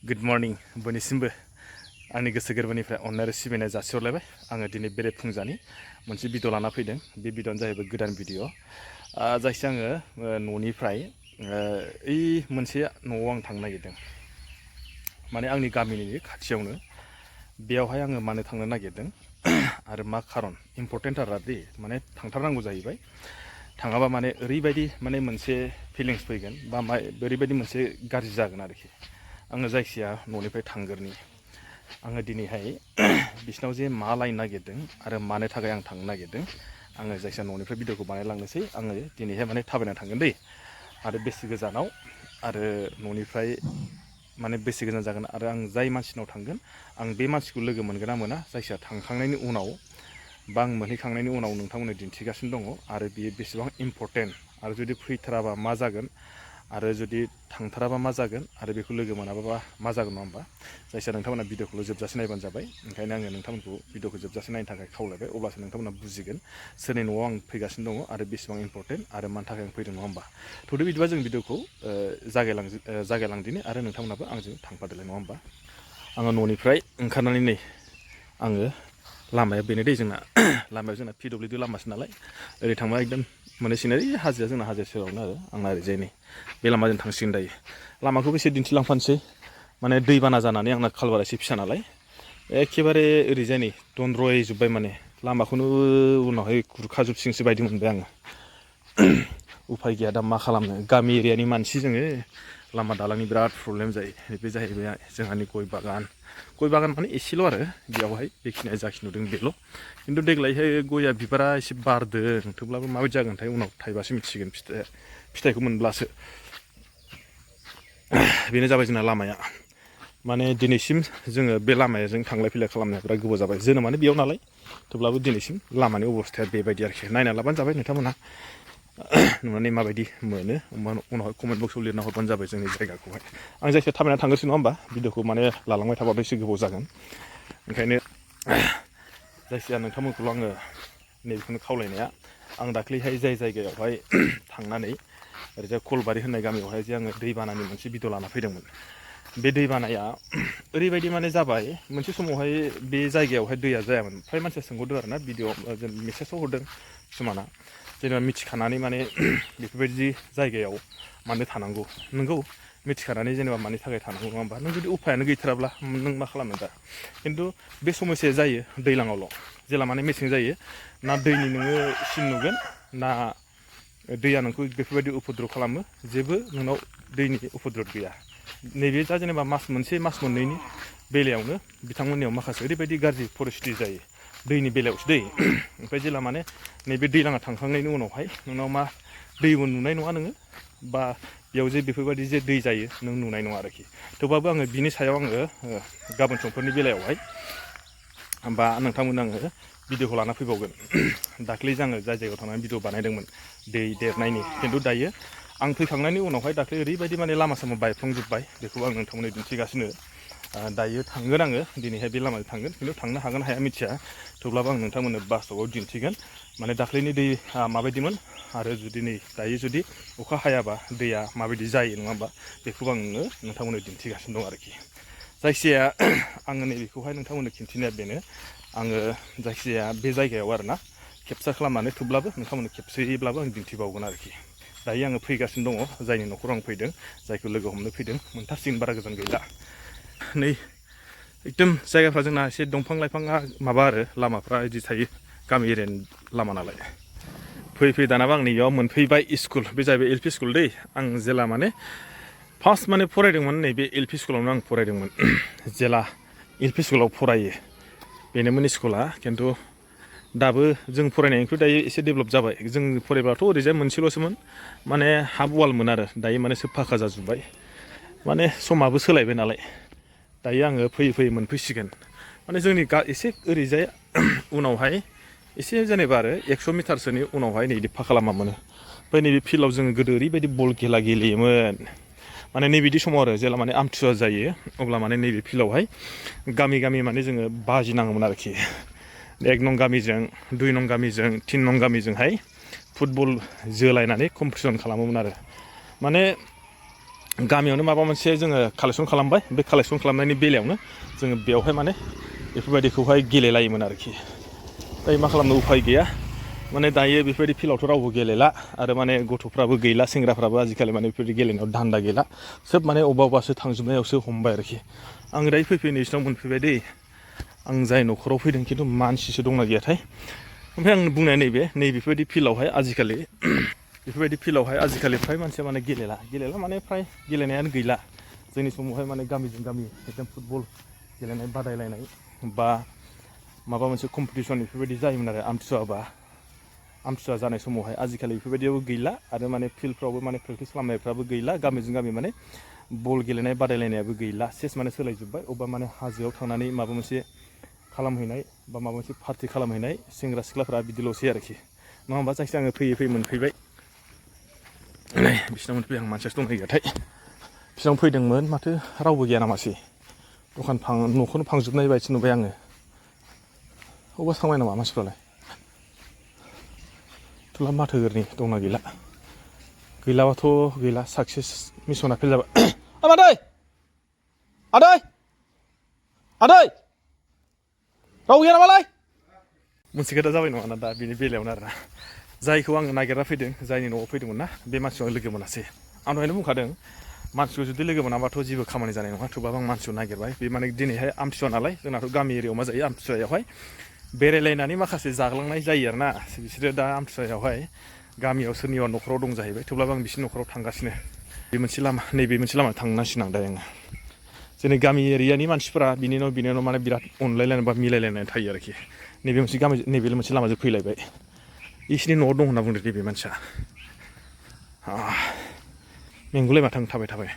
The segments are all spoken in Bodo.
गुड मर्निं बयनिसिमबो आंनि गोसो गोरबोनिफ्राय अननाय आरो सिबिनाय जासिहरलायबाय। आङो दिनै बेरे फुंजानि मोनसे भिडिअ लाना फैदों। बे भिडिअआनो जाहैबाय गोदान भिडिअ। जायखिया आङो न'निफ्राय ओइ मोनसे न'आव आं थांनो नागिरदों। माने आंनि गामिनि खाथियावनो बेयावहाय आङो मानो थांनो नागिरदों आरो मा खारन इम्परटेन्ट आरो दे माने थांथारनांगौ जाहैबाय। थाङाबा माने ओरैबायदि माने मोनसे फिलिंस फैगोन बा ओरैबायदि मोनसे गाज्रि जागोन आरोखि। आङो जायखिया न'निफ्राय थांगोरनि। आङो दिनैहाय बिसिनाव जे मा लायनो नागिरदों आरो मानो थाखाय आं थांनो नागिरदों आङो जायखिया न'निफ्राय भिडिअखौ बानायलांनोसै। आङो दिनैहाय माने थाबायना थांगोन दै आरो बेसे गोजानाव आरो न'निफ्राय माने बेसे गोजान जागोन आरो आं जाय मानसिनाव थांगोन आं बे मानसिखौ लोगो मोनगोन ना मोना जायखिया थांखांनायनि उनाव बा आं मोनहैखांनायनि उनाव नोंथांमोननो दिन्थिगासिनो दङ आरो बियो बेसेबां इम्परटेन्ट आरो जुदि फैथाराबा मा जागोन आरो जुदि थांथाराबा मा जागोन आरो बेखौ लोगो मोनाबा मा जागोन नङा होमबा। जायखिया नोंथांमोना भिडिअखौल' जोबजासे नायबानो जाबाय। ओंखायनो आङो नोंथांमोनखौ भिडिअखौ जोबजासे नायनो थाखाय खावलायबाय। अब्लासो नोंथांमोना बुजिगोन सोरनि न'आव आं फैगासिनो दङ आरो बेसेबां इम्परटेन्ट आरो मानि थाखाय आं फैदों नङा होमबा। थौदो बिदिबा जों भिडिअखौ जागायलांदिनि आरो नोंथांमोनाबो आंजों थांफादोलाय नङा होमबा। आङो न'निफ्राय ओंखारनानै नै आङो लामाया बेनो दै जोंना लामायाव जोंना PWD लामासो नालाय ओरै थांबा एकदम मोनहैसिगोन। ओरै हाजोआ जोंना हाजो सेरावनो आरो आंना ओरैजाय नै बे लामाजों थांसिगोन दायो। लामाखौबो एसे दिन्थिलांफानोसै। माने दैबाना जानानै आंना कालभारा एसे फिसा नालाय एखेबारे ओरैजाय नै दन्द्रयजोब्बाय माने लामाखौनो उनावहाय खुरखाजोबसिगोनसो बायदि मोनबाय आङो। उफाय गैया दा मा खालामनो, गामि एरियानि मानसि जोङो लामा दालांनि बिराद प्रब्लेम जायो। बे जाहैबाय जोंहानि गय बागान माने एसेल' आरो बेयावहाय बेखिनिया जाखिनि नुदों बेल'। खिन्थु देग्लायहाय गया बिबारा एसे बारदों थेवब्लाबो माबायदि जागोनथाय उनाव थाइबासो मिथिसिगोन फिथाइखौ मोनब्लासो। बेनो जाबाय जोंना लामाया। माने दिनैसिम जोङो बे लामाजों थांलाय फैलाय खालामनाया बिराद गोबाव जाबाय। जोनोमानो बेयाव नालाय थेवब्लाबो दिनैसिम लामानि अबस्थाया बेबायदि आरोखि। नायना लाबानो जाबाय नोंथांमोनहा नुनानै माबायदि मोनो उनावहाय कमेन्ट बक्सआव लिरना हरबानो जाबाय जोंनि जायगाखौहाय। आं जायखिया थाबायना थांगासिनो नङा होमबा। भिडिअखौ माने लालांबाय थाबाबो एसे गोबाव जागोन। ओंखायनो जायखिया नोंथांमोनखौल' आङो नैबेखौनो खावलायनाया, आं दाख्लैहाय जाय जायगायावहाय थांनानै ओरैजाय कलबारि होननाय गामियावहाय जे आङो दैबानानि मोनसे भिडिअ लाना फैदोंमोन। बे दैबानाया ओरैबायदि माने जाबाय मोनसे समावहाय बे जायगायावहाय दैया जायामोन। फ्राय मानसिया सोंहरदों आरोना भिडिअ मेसेजाव हरदों किसुमाना जेनेबा मिथिखानानै माने बेफोरबायदि जायगायाव मानो थानांगौ। नोंगौ मिथिखानानै जेनेबा मानि थाखाय थानांगौ नङा होमबा। नों जुदि उफायानो गैथाराब्ला नों मा खालामनो दा। खिन्थु बे समस्याया जायो दैज्लाङावल'। जेला माने मेसें जायो ना दैनि नोङो सिन नुगोन ना दैया नोंखौ बेफोरबायदि उपद्रब खालामो, जेबो नोंनाव दैनि उपद्रब गैया। नैबे दा जेनेबा मास मोनसे मास मोननैनि बेलायावनो बिथांमोननियाव माखासे ओरैबायदि गाज्रि परिस्थिति जायो दैनि बेलायावसो दै। ओमफ्राय जेला माने नैबे दैज्लाङा थांखांनायनि उनावहाय नोंनाव मा दैबो नुनाय नङा नोङो बा बेयाव जे बेफोरबायदि जे दै जायो नों नुनाय नङा आरोखि। थेवबाबो आङो बिनि सायाव आङो गाबोन समफोरनि बेलायावहाय बा नोंथांमोननो आङो भिडिअखौ लाना फैबावगोन। दाख्लै आङो जाय जायगायाव थांनानै भिडिअ बानायदोंमोन दै देरनायनि, खिन्थु दायो आं फैखांनायनि उनावहाय दाख्लै ओरैबायदि माने लामा सामा बायफ्लंजोब्बाय बेखौ आं नोंथांमोननो दिन्थिगासिनो। दायो थांगोन आङो दिनैहाय बे लामाजों थांगोन, खिन्थु थांनो हागोन हाया मिथिया। थेवब्लाबो आं नोंथांमोननो बास्तबआव दिन्थिगोन माने दाख्लैनि दैया माबायदिमोन आरो जुदि नै दायो जुदि अखा हायाबा दैया माबायदि जायो नङा होमबा। बेखौबो आं नोंथांमोननो दिन्थिगासिनो दं आरोखि। जायखिजाया आङो नैबेखौहाय नोंथांमोननो खिन्थिनाया बेनो, आङो जायखिजाया बे जायगायाव आरोना केपचार खालामनानै थेवब्लाबो नोंथांमोननो खेबसेयैब्लाबो आं दिन्थिबावगोन आरोखि। दायो आङो फैगासिनो दङ जायनि न'खराव आं फैदों, जायखौ लोगो हमनो फैदों। मोनथारसिगोन बारा गोजान गैला। नै एकदम जायगाफ्रा जोंना एसे दंफां लाइफाङा माबा आरो लामाफ्रा बिदि थायो गामि एरियानि लामा नालाय। फैयै फैयै दानाबा आं नैबेयाव मोनफैबाय स्कुल। बे जाहैबाय LP स्कुल दै। आं जेला माने फार्स्ट माने फरायदोंमोन नैबे LP स्कुलावनो आं फरायदोंमोन। जेला LP स्कुलाव फरायो बेनोमोन स्कुला, खिन्थु दाबो जों फरायनायनिख्रुइ दायो एसे डेभेलप जाबाय। जों फरायबाथ' ओरैजाय मोनसेल'सोमोन माने हाफ वालमोन आरो दायो माने सोब फाखा जाजोब्बाय। माने समाबो सोलायबाय नालाय। दायो आङो फैयै फैयै मोनफैसिगोन। माने जोंनि एसे ओरैजाय उनावहाय एसे जेनेबा आरो 100 मिटारसोनि उनावहाय नैबे फाखा लामा मोनो। ओमफ्राय नैबे फिल्डआव जोङो गोदो ओरैबायदि बल खेला गेलेयोमोन। माने नैबिदि समाव आरो जेला माने आमथिसुवा जायो अब्ला माने नैबे फिल्डआवहाय गामि गामि माने जोङो बाजिनाङोमोन आरोखि। 1 नं गामिजों 2 नं गामिजों 3 नं गामिजोंहाय फुटबल जोलायनानै कम्पिटिसन खालामोमोन आरो। माने गामियावनो माबा मोनसे जोङो कालेक्सन खालामबाय बे कालेक्सन खालामनायनि बेलायावनो जोङो बेवहाय माने बेफोरबायदिखौहाय गेलेलायोमोन आरोखि दायो मा खालामनो उफाय गैया माने दायो बेफोरबायदि फिल्डआवथ' रावबो गेलेला आरो माने गथ'फ्राबो गैला सेंग्राफ्राबो आजिखालि माने बेफोरबायदि गेलेनायाव धान्दा गैला सोब माने अबावबासो थांजोबनायावसो हमबाय आरोखि आं दायो फैफै नैसिनाव मोनफैबाय दै आं जाय न'खराव फैदों खिन्थु मानसिसो दंना गैयाथाय ओमफ्राय आं बुंनाया नैबेफोरबायदि फिल्डआवहाय आजिखालि बेफोरबायदि फिल्डआवहाय आजिखालि फ्राय मानसिया माने गेलेला माने फ्राय गेलेनायानो गैला जोंनि समावहाय माने गामिजों गामि एकदम फुटबल गेलेनाय बादायलायनाय बा माबा मोनसे कम्पिटिसन बेफोरबायदि जायोमोन आरो आमथिसुवा जानाय समावहाय आजिखालि बेफोरबायदियावबो गैला आरो माने फिल्डफ्रावबो माने प्रेक्टिस खालामनायफ्राबो गैला गामिजों गामि माने बल गेलेनाय बादायलायनायाबो गैला सेस माने सोलायजोब्बाय अबेबा माने हाजोआव थांनानै माबा मोनसे खालामहैनाय बा माबा मोनसे पार्टि खालामहैनाय सेंग्रा सिख्लाफ्रा बिदिल'सै आरोखि नङा होमबा जायखिजाया आङो फैयै मोनफैबाय बिसिनाव मोनफैबाय आं मानसियासो दंहैयोथाय बिसिनाव फैदोंमोन माथो रावबो गैया नामासै दखान न'खौनो फांजोबनाय बायदि नुबाय आङो अबा थांबाय नामा मानसिफ्रालाय थुला माथोगोरनि दंना गैलाबाथ' गैला साक्सेस मिसना फेल जाबाय आदै राव गैया नामालाय मोनसे खोथा जाबाय नङा दा बेनि बेलायावनो आरोना जायखौ आङो नागिरना फैदों जायनि न'आव फैदोंमोन ना बे मानसिखौ लोगो मोनासै आं दहायनो बुंखादों मानसिखौ जुदि लोगो मोनाबाथ' जेबो खामानि जानाय नङा थेवब्लाबो आं मानसिखौ नागिरबाय बे माने दिनैहाय आमथिसुवा नालाय जोंनाथ' गामि एरियायाव मा जायो आमथिसुवायावहाय बेरायलायनानै माखासे जाग्लांनाय जायो आरोना बिसोरो दा आमथिसुवायावहाय गामियाव सोरनिबा न'खराव दं जाहैबाय थेवब्लाबो आं बिसिनि न'खराव थांगासिनो नैबे मोनसे लामा थांनांसिगोन आं दा आङो जोंनि गामि एरियानि मानसिफोरा बिनि उनाव माने बिराद अनलायलायनाय बा मिलायलायनाय थायो आरोखि नैबे मोनसे लामाजों फैलायबाय इसोरनि न'आव दं होनना बुंदों नैबे मानसिया मेंगुलाय माथो आं थाबाय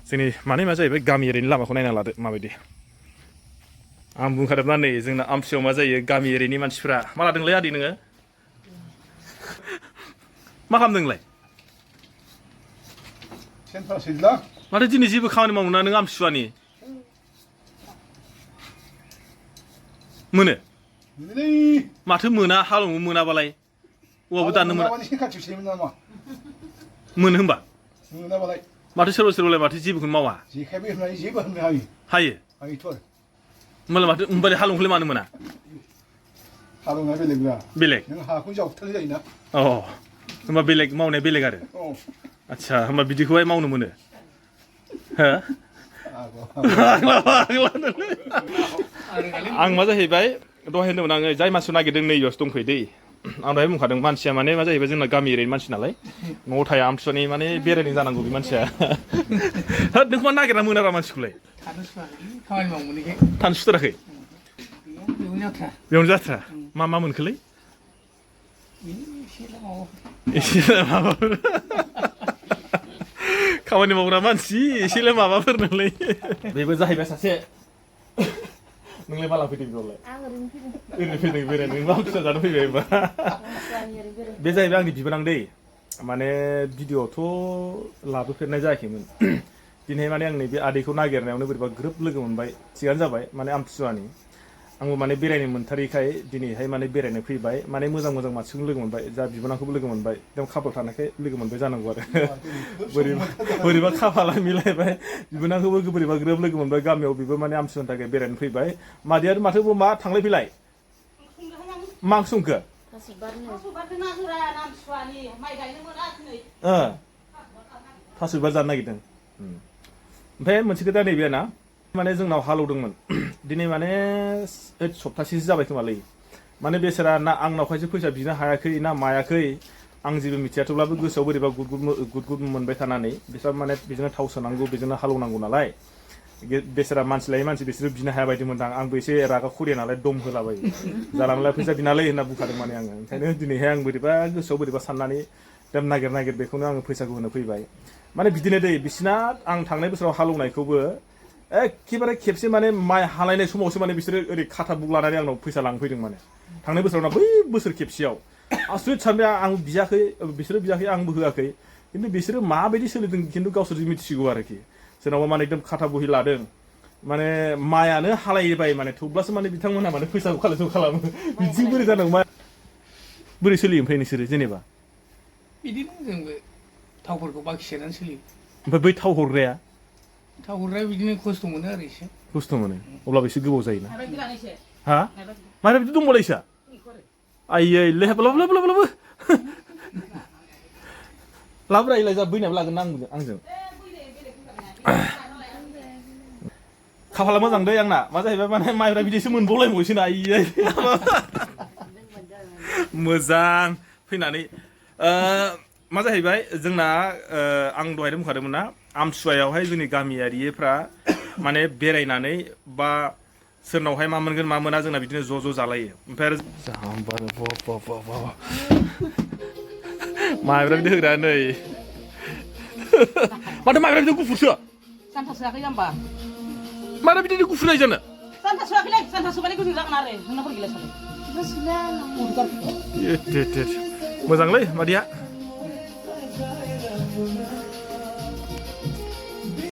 जोंनि माने मा जाहैबाय गामि एरियानि लामाखौ नायना लादो माबायदि आं बुंखादोंना नै जोंना आमथिसुवायाव मा जायो गामि एरियानि मानसिफ्रा मा लादोंलै आदै नोङो मा खालामदोंलाय माथो दिनै जेबो खामानि मावना नों आमथिसुवानि मोनो माथो मोना हालेवनो मोनाबालाय औवाबो दाननो मोना मोनो होमबा माथो सोरबालाय माथो जेबोखौनो मावा हायो होमबालाय माथो होमबालाय हालेवनोलाय मानो मोना हालेवनाया बेलेग नों हाखौ जावथारनाय जायोना अ होमबा बेलेग मावनाया बेलेग आरो आदसा होमबा बिदिखौहाय मावनो मोनो हो आं मा जाहैबाय दहाय होनदोंमोन आङो जाय मानसिखौ नागिरदों नैबेयावसो दंफैयो दै आं दहाय बुंखादों मानसिया माने मा जाहैबाय जोंना गामि एरियानि मानसि नालाय न'आव थाया आमथिसुवानि माने बेरायनो जानांगौ बे मानसिया होद नोंखौ मा नागिरना मोनाब्रा मानसिखौलाय थानो सुथाराखै बेयावनो जाथ्रा मा मोनखोलै एसेल' माबाफोर खामानि मावग्रा मानसि एसेल' माबाफोर नोंलाय बेबो जाहैबाय सासे नोंलाय माला फैदों बेयावलाय ओरैनो फैदों बेरायनो नों आमथिसुवा जानो फैबाय होमबा बे जाहैबाय आंनि बिबोनां दै माने भिडिअ'थ' लाबोफेरनाय जायाखैमोन दिनै माने आं नैबे आदैखौ नागिरनायावनो बोरैबा ग्रोब लोगो मोनबाय थिगानो जाबाय माने आमथिसुवानि आंबो माने बेरायनो मोनथारैखाय दिनैहाय माने बेरायनो फैबाय माने मोजां मानसिखौ लोगो मोनबाय जा बिबोनांखौबो लोगो मोनबाय एकदम खाफाल थानायखाय लोगो मोनबाय जानांगौ आरो बोरैबा खाफाला मिलायबाय बिबोनांखौबो बोरैबा ग्रोब लोगो मोनबाय गामियाव बेबो माने आमथिसुवानि थाखाय बेरायनो फैबाय मादैयानो माथो मा थांलाय फैलाय मा ओंख्रि संखो थास' बिबार जानो नागिरदों ओमफ्राय मोनसे खोथा नैबे ना माने जोंनाव हालेवदोंमोन दिनै माने सप्तासेसो जाबाय खोमालै माने बेसोरा ना आंनावहायसो फैसा बिनो हायाखै ना मायाखै आं जेबो मिथिया थेवब्लाबो गोसोआव बोरैबा गुद मोनबाय थानानै बिसोर माने बेजोंनो थाव सोनांगौ बेजोंनो हालेवनांगौ नालाय बेसोरा मानसि लायै मानसि बिसोरो बिनो हाया बायदि मोनदां आंबो एसे रागा खुरिया नालाय दम होलाबायो जालांलाय फैसा बिनालै होनना बुंखादों माने आङो ओंखायनो दिनैहाय आं गोसोआव बोरैबा साननानै एकदम नागिर बेखौनो आङो फैसाखौ होनो फैबाय माने बिदिनो दै बिसिना आं थांनाय बोसोराव हालेवनायखौबो एखेबारे खेबसे माने माइ हालायनाय समावसो माने बिसोरो ओरै खाथा बुक लानानै आंनाव फैसा लांफैदों माने थांनाय बोसोराव बै बोसोर खेबसेयाव आसरित सानबाय आं बियाखै बिसोरो बियाखै आंबो होआखै खिन्थु बिसोरो माबायदि सोलिदों खिन्थु गावसोरजों मिथिसिगौ आरोखि सोरनावबा माने एकदम खाथा बहि लादों माने माइयानो हालायबाय माने थेवब्लासो माने बिथांमोनहा माने फैसाखौ कालेक्ट खालामो बिदि बोरै जानांगौ मा बोरै सोलियो ओमफ्राय नोंसोरो जेनेबा बिदिनो जोंबो थावफोरखौ बाखि सोनानै सोलियो ओमफ्राय बै थाव हरग्राया थाव हरग्राया बिदिनो खस्थ' मोनो आरो एसे खस्थ' मोनो अब्लाबो एसे गोबाव जायोना हा माइब्रा बिदि दंबालाय इसा आइयै लाबो लाब्रा इलाय जा बैनाबो लागोन ना आंजों खाफाला मोजां दै आंना मा जाहैबाय माने माइब्रा बिदैसो मोनबावलायबावसो ना आइयै मोजां फैनानै मा जाहैबाय जोंना आं दहायनो बुंखादोंमोन ना आमथिसुवायावहाय जोंनि गामियारिफ्रा माने बेरायनानै बा सोरनावहाय मा मोनगोन मा मोना जोंना बिदिनो ज' जालायो ओमफ्राय आरो माइब्रा बिदै होग्रा नै माथो माइब्रा बिदै गुफुरसो सानथा सोआखै जाम्बा माइब्रा बिदै गुफुर नाय जानो सानथा सोआखैलै सानथा सोबालाय गोजों जागोन आरो नोंना बोरै गैला सालाय मोजांलै मादैया